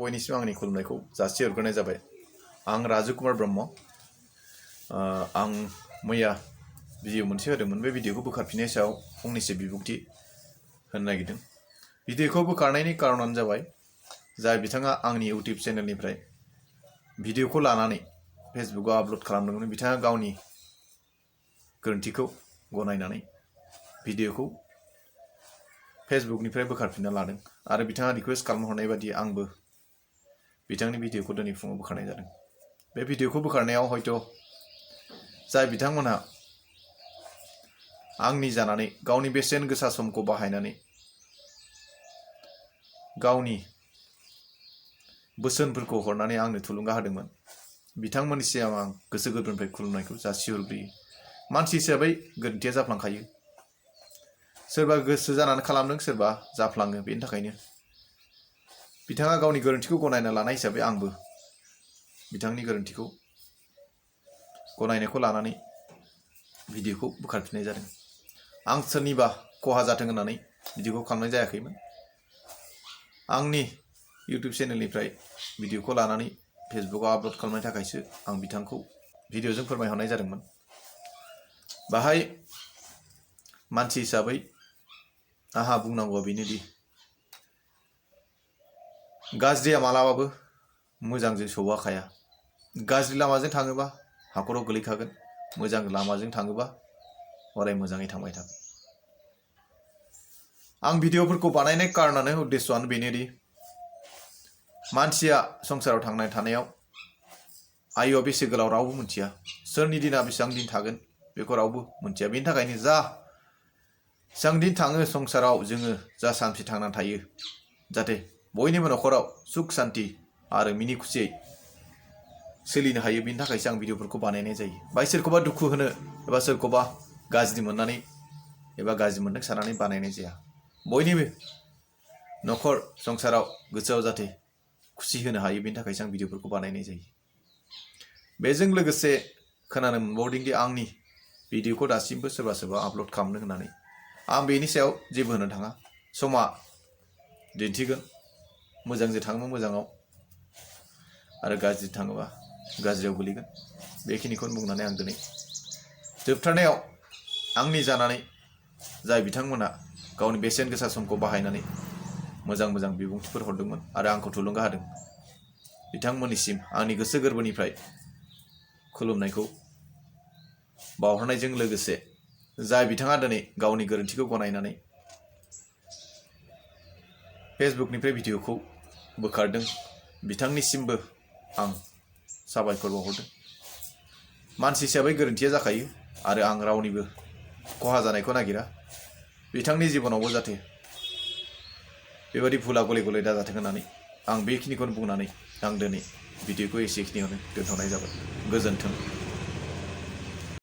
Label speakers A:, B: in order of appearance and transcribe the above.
A: बयनिसिम आंनि खुलुमनायखौ जासिहरग्रोनाय जाबाय। आं राजु कुमार ब्रह्म। आं मैया भिडिअ मोनसे होदोंमोन। बे भिडिअखौ बोखारफिननाय सायाव फंनैसो बिबुंथि होनो नागिरदों। भिडिअखौ बोखारनायनि कारनानो जाबाय जाय बिथाङा आंनि इउटिउब चेनेलनिफ्राय भिडिअखौ लानानै फेसबुकआव आपल'ड खालामदोंमोन, बिथाङा गावनि गोरोन्थिखौ गनायनानै भिडिअखौ फेसबुकनिफ्राय बोखारफिनना लादों आरो बिथाङा रिक्वेस्ट खालामहरनाय बायदि आंबो बिथांनि भिडिअखौ दिनै फुङाव बोखारनाय जादों। बे भिडिअखौ बोखारनायाव हयथ' जाय बिथांमोनहा आंनि जानानै गावनि बेसेन गोसा समखौ बाहायनानै गावनि बोसोनफोरखौ हरनानै आंनो थुलुंगा होदोंमोन, बिथांमोननिसिम आं गोसो गोरबोनिफ्राय खुलुमनायखौ जासिहरग्रोयो। मानसि हिसाबै गोरोन्थिया जाफ्लांखायो। सोरबा गोसो जानानै खालामदों, सोरबा जाफ्लाङो। बेनि थाखायनो बिथाङा गावनि गोरोन्थिखौ गनायना लानाय हिसाबै आंबो बिथांनि गोरोन्थिखौ गनायनायखौ लानानै भिडिअखौ बोखारफिननाय जादों। आं सोरनिबा खहा जाथों होननानै भिडिअखौ खालामनाय जायाखैमोन। आंनि इउटिउब चेनेलनिफ्राय भिडिअखौ लानानै फेसबुकआव आपल'ड खालामनायनि थाखायसो आं बिथांखौ भिडिअजों फोरमायहरनाय जादोंमोन। बाहाय मानसि हिसाबै आंहा बुंनांगौआ बेनोदि गाज्रिया मालाबाबो मोजांजों सौहाखाया। गाज्रि लामाजों थाङोबा हाखराव गोलैखागोन, मोजां लामाजों थाङोबा अराय मोजाङै थांबाय थागोन। आं भिडिअफोरखौ बानायनाय कारनानो उद्देश्यआनो बेनोदि मानसिया संसाराव थांना थानायाव आयुआ बेसे गोलाव रावबो मिथिया, सोरनि दिना बेसेबां दिन थागोन बेखौ रावबो मिथिया। बेनि थाखायनो जेसेबां दिन थाङो संसाराव जोङो जा सानसे थांनानै थायो, जाहाथे बयनिबो न'खराव सुख शान्ति आरो मिनि खुसियै सोलिनो हायो, बेनि थाखायसो आं भिडिअफोरखौ बानायनाय जायो। बाय सोरखौबा दुखु होनो एबा सोरखौबा गाज्रि मोननानै एबा गाज्रि मोनदों साननानै बानायनाय जाया। बयनिबो न'खर संसाराव गोसोआव जाहाथे खुसि होनो हायो, बेनि थाखायसो आं भिडिअफोरखौ बानायनाय जायो। बेजों लोगोसे खोनानो मोनबावदों दि आंनि भिडिअखौ दासिमबो सोरबा सोरबा आपल'ड खालामदों होननानै। आं बेनि सायाव जेबो होनो थाङा। समा दिन्थिगोन। मोजांजों थाङोबा मोजाङाव आरो गाज्रि थाङोबा गाज्रियाव गोलैगोन। बेखिनिखौनो बुंनानै आं दिनै जोबथारनायाव आंनि जानानै जाय बिथांमोना गावनि बेसेन गोसा समखौ बाहायनानै मोजां मोजां बिबुंथिफोर हरदोंमोन आरो आंखौ थुलुंगा होदों, बिथांमोननिसिम आंनि गोसो गोरबोनिफ्राय खुलुमनायखौ बावहरनायजों लोगोसे जाय बिथाङा दिनै गावनि गोरोन्थिखौ गनायनानै फेसबुकनिफ्राय भिडिअखौ बोखारदों, बिथांनिसिमबो आं साबायखर बावहरदों। मानसि हिसाबै गोरोन्थिया जाखायो आरो आं रावनिबो खहा जानायखौ नागिरा। बिथांनि जिबनावबो जाहाथे बेबायदि भुला गले गले दाजाथों होननानै आं बेखिनिखौनो बुंनानै आं दिनै भिडिअखौ एसेखिनियावनो दोनथ'नाय जाबाय। गोजोन्थों।